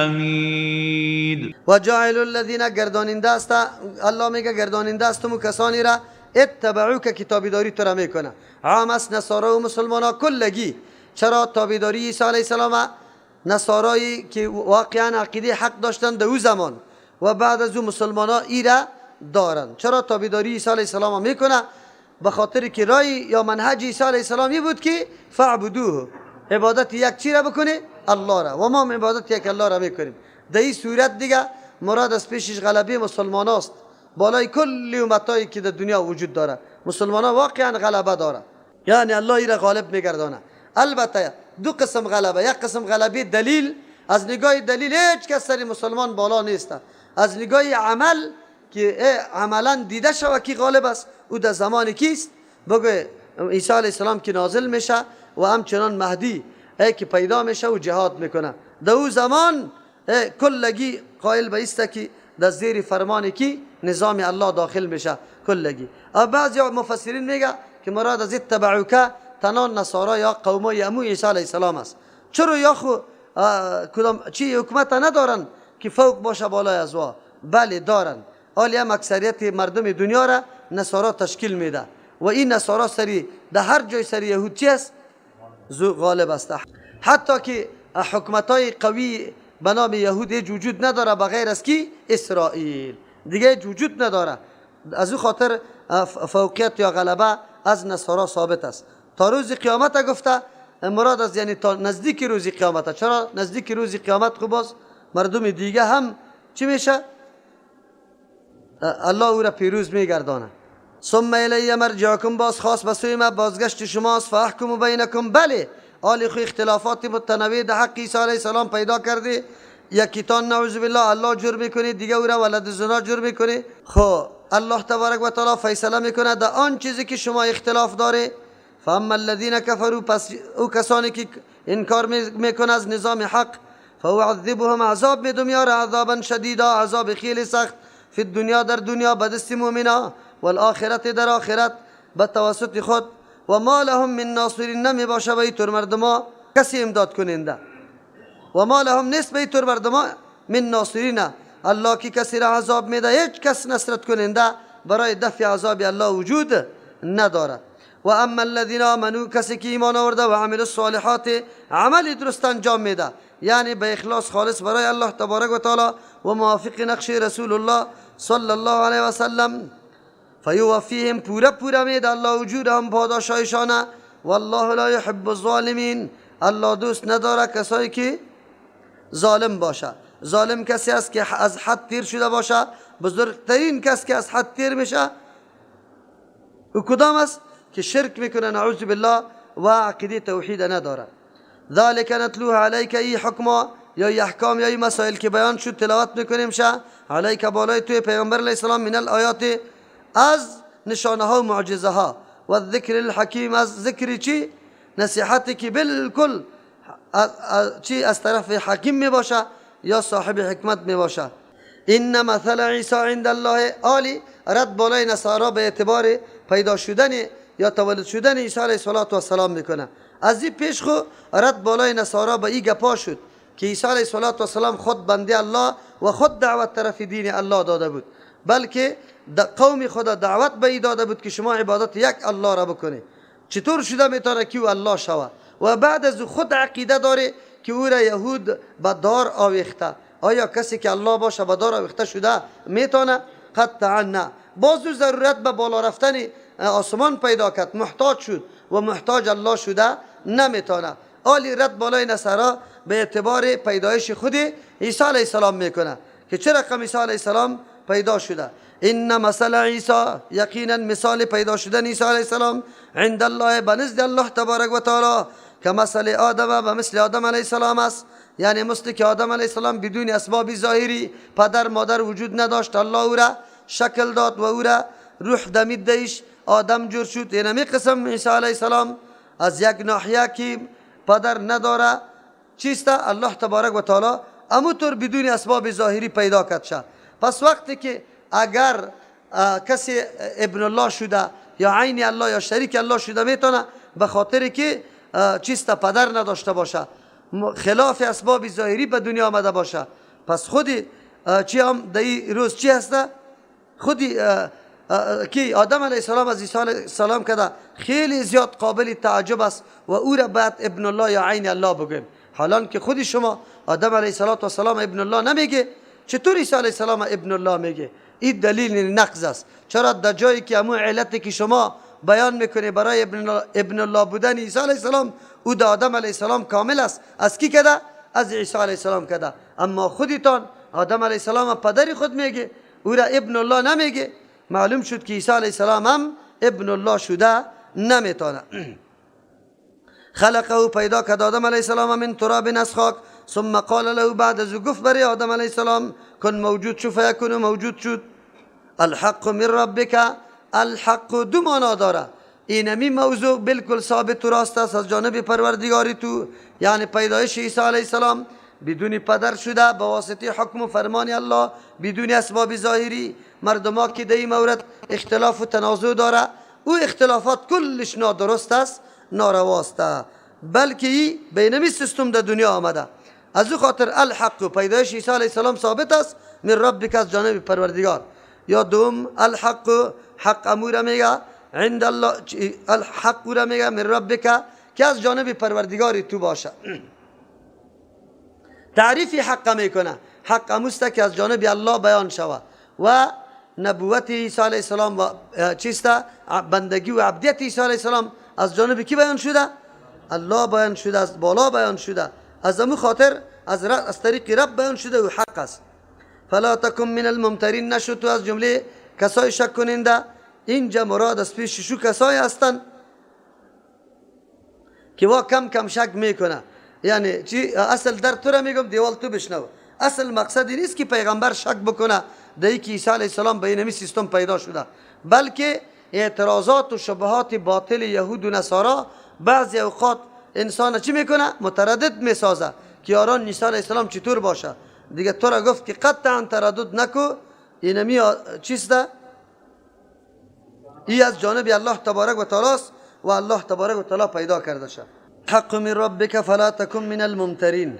حمید. و جاعل الذین گرداننده است، الله میگه گرداننده است مو کسانی را اتبعوک که تابعداری تو را میکنه. عام است نصارا و مسلمان ها کلگی. چرا تابعداری عیسی علیه السلام؟ نصارایی که واقعا عقیده حق داشتن در او زمان و بعد از او مسلمان ها ای را دارن. چرا تابعداری عیسی علیه السلام میکنه؟ به خاطر که رای یا منهج عیسی علیه السلام بود که فعبدوه، عبادت یک چی را بکنه؟ الله را، و ما هم عبادت یک الله را میکنیم. در این صورت دیگه مراد از پیشش غلبه مسلمان است بالای کل امتایی که در دنیا وجود داره. مسلمان ها واقعا غلبه داره، یعنی الله ای را غالب میگردانه. البته دو قسم غلبه، یک قسم غلبه دلیل، از نگاه دلیل هیچ کس سر مسلمان بالا نیست. از نگاه عمل که عملا دیده شوه کی غالب است، او در زمان کیست؟ بگو عیسی علیه السلام که نازل میشه و همچنان مهدی ای که پیدا میشه و جهاد میکنه. در او زمان کلگی قائل به است که در زیر فرمان کی نظام الله داخل میشه کلگی. بعضی مفسرین میگه که مراد از اتبعوک تنها نصارا یا قومای امو عیسی علیه السلام است. چرا یا خو کدام چی حکومت ندارن که فوق باشه بالای از وا؟ بله دارن. حالی هم اکثریت مردم دنیا را نصارا تشکیل میده و این نصارا سری در هر جای سری یهود چی است؟ غالب است. حتی که حکومت های قوی به نام یهود هیچ وجود نداره بغیر از کی؟ اسرائیل دیگه هیچ وجود نداره. از او خاطر فوقیت یا غلبه از نصارا ثابت است تا روز قیامت. گفته مراد از یعنی تا نزدیک روز قیامت. چرا نزدیک روز قیامت؟ خب باز مردم دیگه هم چی میشه؟ الله او را پیروز میگردانه. ثم الی مرجعکم، باز خاص به سوی ما بازگشت شماست. فاحکم بینکم، بله آلی خو اختلافات متنوع در حق عیسی علیه السلام پیدا کرده. یکیتان نعوذ بالله الله جور میکنه، دیگه او را ولد زنا جور میکنه. خب الله تبارک و تعالی فیصله میکنه در آن چیزی که شما اختلاف داره. فاما الذین کفروا، پس او کسانی که انکار میکنه از نظام حق، فاعذبهم، عذاب میدم یار عذابا شدیدا، عذاب خیلی سخت، فی الدنیا در دنیا به دست مؤمنا، والآخرت در آخرت به توسط خود. و ما لهم من ناصرین، نمی باشه به طور مردما کسی امداد کننده. و ما لهم نیست به طور مردما من ناصرین، الله که کسی را عذاب میده هیچ کس نصرت کننده برای دفع عذاب الله وجود نداره. و اما الذین آمنوا، کسی که ایمان آورده و عمل الصالحات، عمل درست انجام میده، یعنی به اخلاص خالص برای الله تبارک و تعالی و موافق نقش رسول الله صلی الله علیه و سلم، فیوفیهم، پورا پورا میده الله اجورهم، پاداشایشانه. والله لا یحب الظالمین، الله دوست نداره کسایی که ظالم باشه. ظالم کسی است که از حد تیر شده باشه. بزرگترین کس که از حد تیر میشه او کدام است؟ که شرک میکنه نعوذ بالله و عقیده توحید نداره. ذلك نتلوه علیک، ای حکما یا ای احکام یا ای مسائل که بیان شد تلاوت میکنیم شه علیک بالای توی پیامبر علیه السلام، من الآیات، از نشانه ها و معجزه ها، و الذکر الحکیم، از ذکر چی؟ نصیحتی که بالکل چی از طرف حکیم می باشه یا صاحب حکمت می باشه. ان مثل عیسی عند الله، آلی رد بالای نصارا به اعتبار پیدا شدن یا تولد شدن عیسی علیه السلام میکنه. از این پیش خو رد بالای نصارا به این گپا شد که عیسی علیه السلام خود بنده الله و خود دعوت طرف دین الله داده بود، بلکه قوم خدا دعوت به ای داده بود که شما عبادت یک الله را بکنید. چطور شده میتونه که او الله شوه و بعد از خود عقیده داره که او را یهود به دار آویخته؟ آیا کسی که الله باشه به دار آویخته شده میتونه؟ قطعا نه. باز ضرورت به بالا رفتن آسمان پیدا کرد، محتاج شد و محتاج الله شده نمیتونه. آلی رد بالای نصارا به اعتبار پیدایش خود عیسی علیه السلام میکنه که چه رقم عیسی علیه السلام پیدا شده. ان مثل عیسی، یقینا مثال پیدا شدن عیسی علیه السلام عند الله، به نزد الله تبارک و تعالی، که مثل آدم، به مثل آدم علیه السلام است. یعنی مثل که آدم علیه السلام بدون اسباب ظاهری پدر مادر وجود نداشت، الله او را شکل داد و او را روح دمید دیش، آدم جور شد. اینمی قسم عیسی علیه السلام از یک ناحیه که پدر نداره چیست، الله تبارک و تعالی اموطور بدون اسباب ظاهری پیدا کرد شد. پس وقتی که اگر کسی ابن الله شده یا عین الله یا شریک الله شده میتونه به خاطر که چیست پدر نداشته باشه. خلاف اسباب ظاهری به دنیا آمده باشه، پس خودی چی هم در این روز چی هسته؟ خودی که آدم علیه السلام از عیسی علیه السلام کده خیلی زیاد قابل تعجب است و او را باید ابن الله یا عین الله بگویم. حالان که خودی شما آدم علیه السلام ابن الله نمیگه، چطور عیسی علیه السلام ابن الله میگه؟ این دلیل نقض است. چرا در جایی که امو علتی که شما بیان میکنه برای ابن الله بودن عیسی علیه السلام، او در آدم علیه السلام کامل است. از کی کده؟ از عیسی علیه السلام کده. اما خودتان آدم علیه السلام پدر خود میگه، او را ابن الله نمیگه. معلوم شد که عیسی علیه السلام هم ابن الله شده نمیتونه. خلقه پیدا کرد آدم علیه السلام من تراب از خاک. ثم قال له بعد از گفت برای آدم علیه السلام کن موجود شو، فیکون موجود شد. الحق من ربک، الحق دو معنا داره. اینمی موضوع بالکل ثابت و راست است از جانب پروردگاری تو، یعنی پیدایش عیسی علیه السلام بدون پدر شده به واسطه حکم و فرمان الله، بدون اسباب ظاهری. مردما که در این مورد اختلاف و تنازع داره، او اختلافات کلش نادرست است، نارواست، بلکه ای به اینمی سیستم در دنیا آمده. از او خاطر الحق پیدایش عیسی علیه السلام ثابت است من ربک از جانب پروردگار. یا دوم الحق حق امور میگه عند الله، الحق را میگه من ربک که از جانب پروردگاری تو باشه. تعریف حق میکنه، حق اموست که از جانب الله بیان شوه و نبوت عیسی علیه السلام و چیست بندگی و عبدیت عیسی علیه السلام از جانب کی بیان شده؟ الله بیان شده، از بالا بیان شده. از امو خاطر از طریق رب بیان شده و حق است. فلا تکن من الممترین، نشو تو از جمله کسای شک کننده. اینجا مراد از پیش شو کسای هستند که وا کم کم شک میکنه. یعنی چی؟ اصل در تو را میگم دیوال تو بشنو. اصل مقصد نیست که پیغمبر شک بکنه در که عیسی علیه السلام به اینمی سیستم پیدا شده، بلکه اعتراضات و شبهات باطل یهود و نصارا بعضی اوقات انسان چی میکنه؟ متردد میسازه که یاران عیسی علیه السلام چطور باشه. دیگه تو را گفت که قطعا تردد نکو، اینمی چیسته؟ ای از جانب الله تبارک و تعالی است و الله تبارک و تعالی پیدا کرده شه. حق من ربک فلا تکن من الممترین.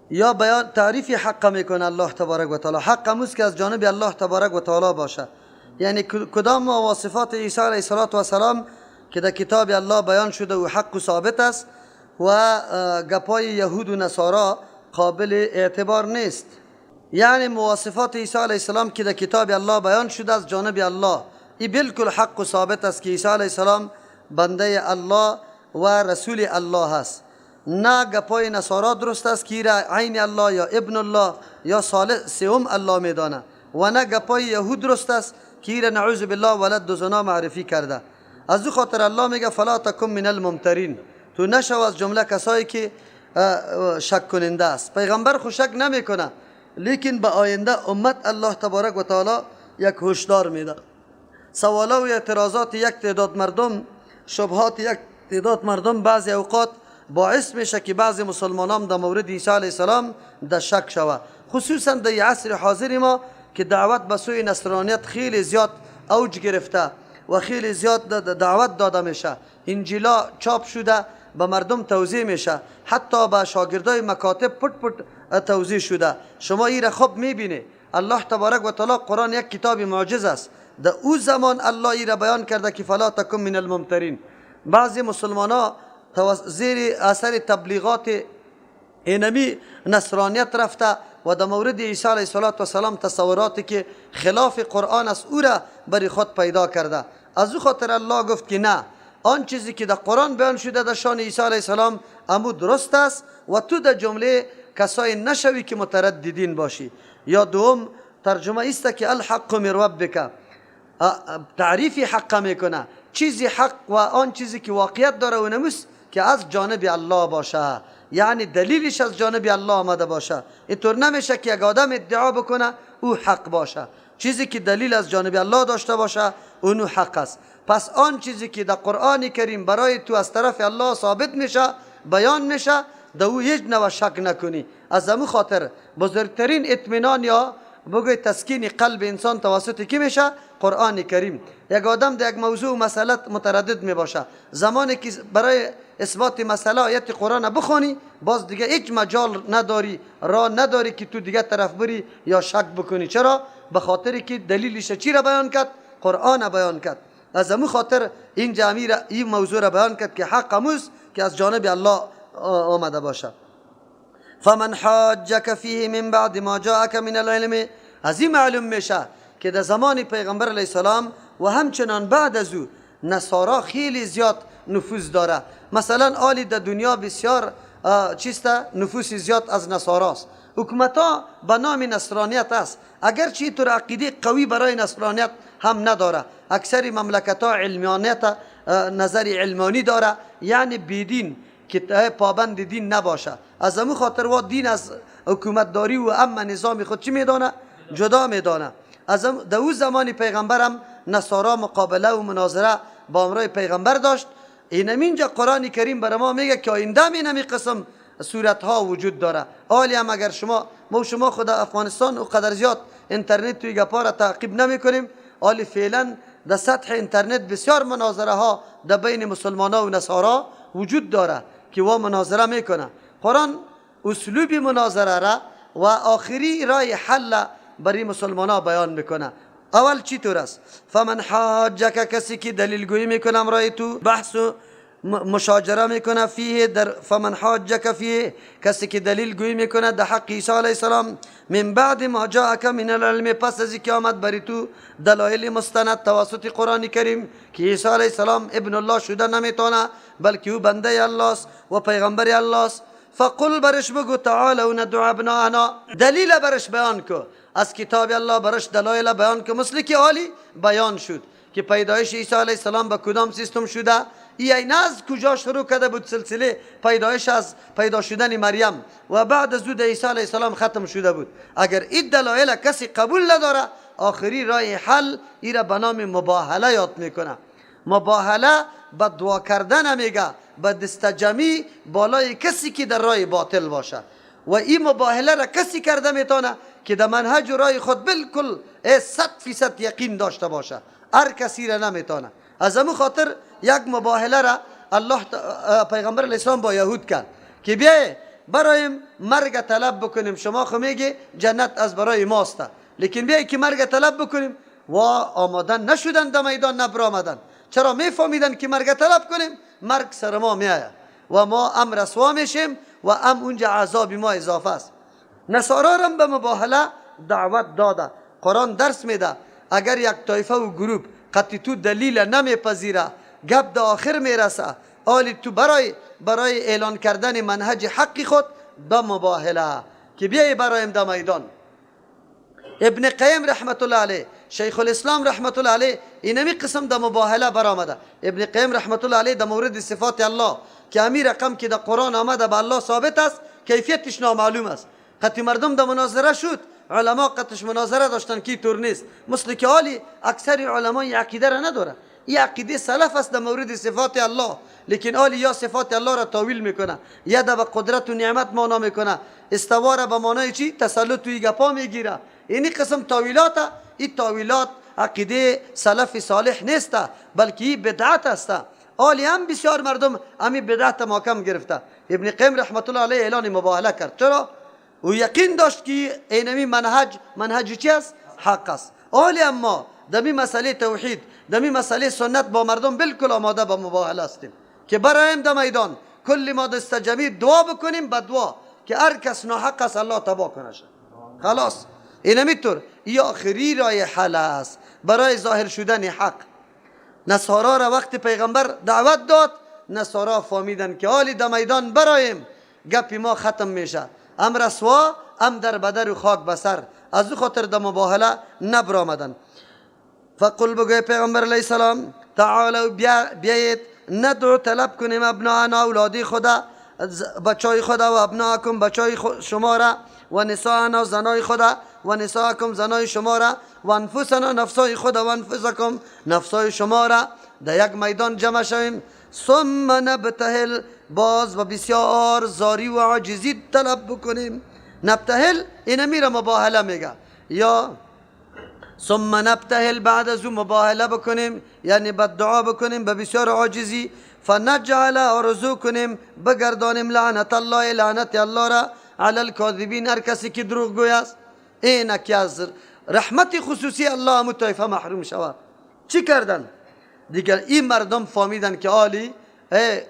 یا بیان تعریف حق میکنه الله تبارک و تعالی. حق هموست که از جانب الله تبارک و تعالی باشه. یعنی کدام مواصفات عیسی علیه السلام که در کتاب الله بیان شده و حق و ثابت است و گپای یهود و نصارا قابل اعتبار نیست. یعنی مواصفات عیسی علیه السلام که در کتاب الله بیان شده از جانب الله، ای بالکل حق و ثابت است که عیسی علیه السلام بنده الله و رسول الله است. نه گپای نصارا درست است که عین الله یا ابن الله یا سوم الله میدانه، و نه گپای یهود درست است که نعوذ بالله ولد و زنا معرفی کرده. از او خاطر الله میگه فلا تکن من الممترین، تو نشو از جمله کسایی که شک کننده است. پیغمبر خو شک نمیکنه، لیکن به آینده امت الله تبارک و تعالی یک هشدار میده. سوالا و اعتراضات یک تعداد مردم، شبهات یک تعداد مردم بعضی اوقات باعث میشه که بعضی مسلمانان در مورد عیسی علیه السلام در شک شوه، خصوصا در عصر حاضر ما که دعوت به سوی نصرانیت خیلی زیاد اوج گرفته و خیلی زیاد دعوت داده میشه. انجیلا چاپ شده به مردم توزیع میشه، حتی به شاگردای مکاتب پت پت توزیع شده. شما این را خوب میبینی. الله تبارک و تعالی قرآن یک کتاب معجز است. در او زمان الله ای را بیان کرده که فلا تکن من الممترین. بعضی مسلمان ها زیر اثر تبلیغات اینمی نصرانیت رفته و در مورد عیسی علیه السلام تصوراتی که خلاف قرآن است او را برای خود پیدا کرده. از او خاطر الله گفت که نه، آن چیزی که در قرآن بیان شده در شان عیسی علیه السلام امو درست است و تو در جمله کسای نشوی که مترددین باشی. یا دوم ترجمه است که الحق من ربک، تعریف حق میکنه، چیزی حق و آن چیزی که واقعیت داره و نموس که از جانب الله باشه، یعنی دلیلش از جانب الله آمده باشه. اینطور نمیشه که یک آدم ادعا بکنه او حق باشه. چیزی که دلیل از جانب الله داشته باشه اونو حق است. پس آن چیزی که در قرآن کریم برای تو از طرف الله ثابت میشه، بیان میشه، در او هیچ نوع شک نکنی. از همون خاطر بزرگترین اطمینان یا بگوی تسکین قلب انسان توسط کی میشه؟ قرآن کریم. یک آدم در یک موضوع و مسئله متردد می باشه، زمانی که برای اثبات مسئله آیت قرآن بخونی، باز دیگه هیچ مجال نداری، راه نداری که تو دیگه طرف بری یا شک بکنی. چرا؟ به خاطر که دلیلش چی را بیان کرد؟ قرآن بیان کرد. از امو خاطر اینجا امیر این موضوع را بیان کرد که حق اموز که از جانب الله آمده باشه. فمن حاجك فیه من بعد ما جاءك من العلم. از این معلوم میشه که در زمان پیغمبر علیه السلام و همچنان بعد از او نصارا خیلی زیاد نفوذ داره. مثلا آلی در دنیا بسیار چیست؟ نفوذ زیاد از نصاراست. حکومت ها به نام نصرانیت است، اگرچه طور عقیده قوی برای نصرانیت هم نداره. اکثر مملکت ها علمانیت، نظر علمانی داره، یعنی بیدین که پابند دین نباشه. از امو خاطر و دین از حکومت داری و اما نظام خود چی میدانه؟ جدا میدانه. از در او زمان پیغمبرم نصارا مقابله و مناظره با امرای پیغمبر داشت. اینم اینجا قرآن کریم برای ما میگه که آینده هم اینمی قسم صورت ها وجود داره. حالی هم اگر شما ما شما خود افغانستان و قدر زیاد اینترنت توی گپا را تعقیب نمی کنیم، حالی فعلا در سطح اینترنت بسیار مناظره ها در بین مسلمان ها و نصارا وجود داره که وا مناظره میکنه. قرآن اسلوب مناظره را و آخری رای حل برای مسلمان ها بیان میکنه. اول چی طور است؟ فمن حاجک، کسی که دلیل گویی میکنه امرای تو، بحث و مشاجره میکنه، فیه در فمن حاجک فیه، کسی که دلیل گویی میکنه در حق عیسی علیه السلام، من بعد ما جاءک من العلم، پس از اینکه آمد بری تو دلایل مستند توسط قرآن کریم که عیسی علیه السلام ابن الله شده نمیتونه، بلکه او بنده الله است و پیغمبر الله است. فقل، برش بگو تعالوا ندعو ابناءنا، دلیل برش بیان کو از کتاب الله، برش دلایل بیان کو، مثل که عالی بیان شد که پیدایش عیسی علیه السلام به کدام سیستم شده، این از کجا شروع کرده بود سلسله پیدایش از پیدا شدن مریم و بعد از او عیسی علیه السلام ختم شده بود. اگر این دلایل کسی قبول نداره، آخری راه حل ای را به نام مباهله یاد میکنه. مباهله به دعا کردن میگه، به دستجمی بالای کسی که در راه باطل باشه، و این مباهله را کسی کرده میتونه که در منهج و راه خود بالکل 100% یقین داشته باشه، هر کسی را نمیتونه. از امو خاطر یک مباهله را الله پیغمبر علیه السلام با یهود کرد که بیای برایم مرگ طلب بکنیم، شما خو میگی جنت از برای ماست، لیکن بیای که مرگ طلب بکنیم. و آمادن نشدن در میدان نبرآمدن. چرا؟ میفهمیدن که مرگ طلب کنیم مرگ سر ما میآید و ما ام رسوا میشیم و ام اونجا عذاب ما اضافه است. نصارا را به مباهله دعوت داده. قرآن درس میده اگر یک طایفه و گروپ قطعی تو دلیل نمیپذیره، گپ در آخر میرسه، آلی تو برای اعلان کردن منهج حق خود به مباهله که بیای برایم در میدان. ابن قیم رحمت الله علیه، شیخ الاسلام رحمت الله علیه، اینمی قسم در مباهله برآمده. ابن قیم رحمت الله علیه در مورد صفات الله که امی رقم که در قرآن آمده به الله ثابت است، کیفیتش نامعلوم است. قطعی مردم در مناظره شد، علما قطش مناظره داشتن که طور نیست، مثل که حالی اکثر علمای عقیده را نداره. این عقیده سلف است در مورد صفات الله، لیکن حالی یا صفات الله را تاویل میکنه، یا در به قدرت و نعمت معنا میکنه، استوا را به معنای چی؟ تسلط توی گپا میگیره. اینی قسم تاویلات، این تاویلات عقیده سلف صالح نیست، بلکه این بدعت است. حالی هم بسیار مردم همی بدعت محکم گرفته. ابن قیم رحمت الله علیه اعلان مباهله کرد. چرا؟ او یقین داشت که اینمی منهج منهج چی است؟ حق است. حالی اما دمی مسئله توحید، دمی مسئله سنت با مردم بالکل آماده به مباهله هستیم که برایم در میدان کل ما دست جمعی دعا بکنیم، به دعا که هر کس ناحق است الله تباه کنه. خلاص اینمی طور ای آخری رای حل است برای ظاهر شدن حق. نصارا را وقت پیغمبر دعوت داد، نصارا فهمیدن که حالی در میدان برایم گپی ما ختم میشه، ام رسوا ام در بدر و خاک بسر. از او خاطر در مباهله نبرآمدن. فقل، بگوی پیغمبر علیه السلام، تعالوا بیایید، ندعو طلب کنیم، ابناءنا اولادی خدا، بچای خدا، و ابناءکم بچای شما را، و نساءنا زنای خدا، و نساءکم زنای شما را، و انفسنا نفسای خدا، و انفسکم نفسای شما را، در یک میدان جمع شویم. ثم نبتهل، باز و بسیار زاری و عاجزی طلب بکنیم. نبتهل اینمی را مباهله میگه، یا ثم نبتهل، بعد از او مباهله بکنیم، یعنی بددعا بکنیم به بسیار عاجزی. فنجعل، آرزو کنیم بگردانیم لعنت الله، لعنت الله را علی الکاذبین، هر کسی که دروغ گوی است. اینه که از رحمت خصوصی الله همو طایفه محروم شود. چی کردن؟ دیگر این مردم فهمیدن که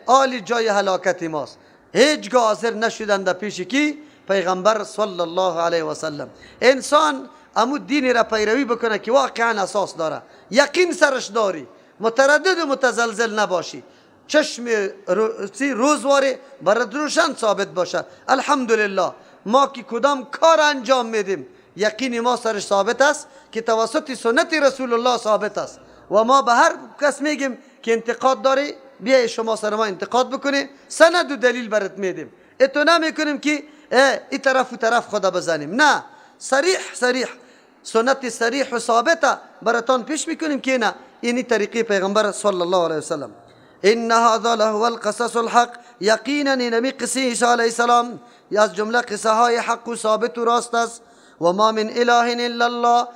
آلی جای هلاکت ماست. هیچگاه حاضر نشدن در پیش کی؟ پیغمبر صلی الله علیه و سلم. انسان امو دینی را پیروی بکنه که واقعا اساس داره، یقین سرش داری، متردد و متزلزل نباشی، چشم روزواره برات روشن ثابت باشه. الحمدلله ما که کدام کار انجام میدیم یقین ما سرش ثابت است که توسط سنت رسول الله ثابت است. و ما به هر کس میگیم که انتقاد داری بیای شما سر ما انتقاد بکنی، سند و دلیل برات میدیم. اتو نمیکنیم که ای طرف و طرف خدا بزنیم، نه، صریح صریح سنت صریح و ثابته براتان پیش میکنیم که نه، اینی طریقه پیغمبر صلی الله علیه وسلم. ان هذا لهو القصص الحق، یقینا اینمی قصه عیسی علیه السلام از جمله قصه های حق و ثابت و راست است. و ما من اله الا الله،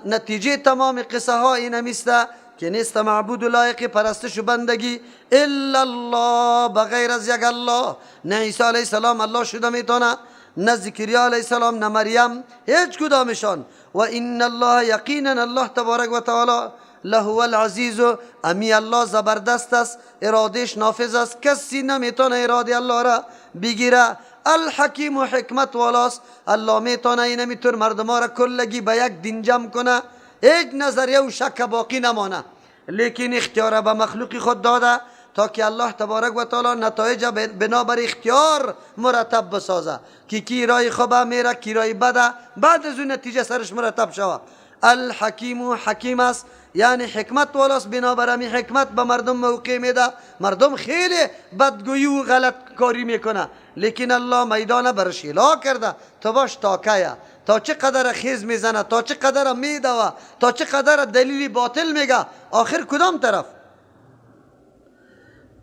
نتیجه تمام قصه ها اینمیست که نیست معبود و لایق پرستش و بندگی الا الله، بغیر از یک الله. نه عیسی علیه السلام الله شده میتونه، نه زکریا علیه السلام، نه مریم، هیچ کدامشان. و ان الله، یقینا الله تبارک و تعالی لهو العزیز، امی الله زبردست است، ارادهش نافذ است، کسی نمیتونه اراده الله را بگیره. الحکیم و حکمت والاست، الله میتونه اینمیتون مردم را کلگی به یک دین جمع کنه، هیچ نظریه و شک باقی نمانه، لیکن اختیار به مخلوق خود داده تا که الله تبارک و تعالی نتایج بنابر اختیار مرتب بسازه که کی رای خوبه میره کی رای بده، بعد از اون نتیجه سرش مرتب شوه. الحکیم و حکیم است، یعنی حکمت والاست، بنابر همی حکمت به مردم موقع میده. مردم خیلی بدگویی و غلط کاری میکنه، لیکن الله میدان برش اعلا کرده تو باش تاکیه، تا چه قدر خیز میزنه، تا چه قدر میدوه، تا چه قدر دلیل باطل میگه، آخر کدام طرف؟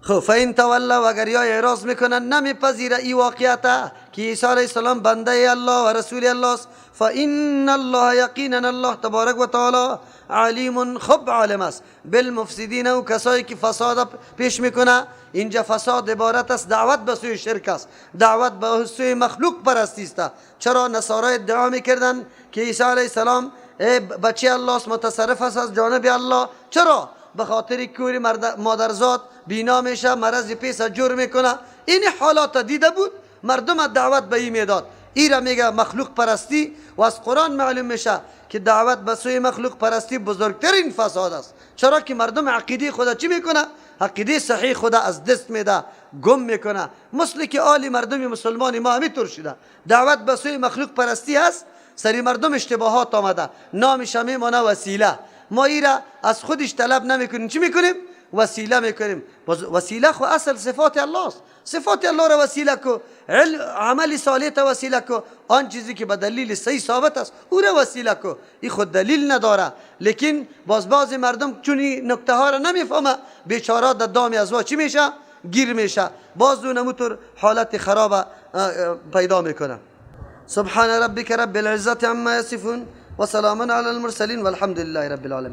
خب فین تولوا، اگر یا اعراض میکنن نمیپذیره ای واقعیت که عیسی علیه السلام بنده الله و رسول الله است، فان الله یقینا الله تبارک و تعالی علیم، خب عالم است بالمفسدین، و کسایی که فساد پیش میکنه. اینجا فساد عبارت است دعوت به سوی شرک است، دعوت به سوی مخلوق پرستی است. چرا نصارا ادعا میکردن که عیسی علیه السلام بچه الله است، متصرف است از جانب الله؟ چرا؟ به خاطر کوری مادرزاد بینا میشه، مرض پیس جور میکنه. این حالات دیده بود، مردم دعوت به این میداد. ای را میگه مخلوق پرستی. و از قرآن معلوم میشه که دعوت به سوی مخلوق پرستی بزرگترین فساد است. چرا که مردم عقیده خدا چی میکنه؟ عقیده صحیح خدا از دست میده، گم میکنه. مثل که آلی مردم مسلمان ما همینطور شده، دعوت به سوی مخلوق پرستی هست، سری مردم اشتباهات آمده، نامش میمانه وسیله. ما ای را از خودش طلب نمیکنیم، چی میکنیم؟ وسیله میکنیم. وسیله خو اصل صفات الله است، صفات الله را وسیله کو، عمل صالح تا وسیله کو، آن چیزی که به دلیل صحیح ثابت است او را وسیله کو. این خود دلیل نداره، لیکن باز بعضی مردم چون این نکته ها را نمیفهمه، بیچاره در دام از وا چی میشه؟ گیر میشه، باز اونموطور حالت خراب پیدا میکنه. سبحان ربک رب العزة عما یصفون وسلام علی المرسلین والحمد لله رب العالمین.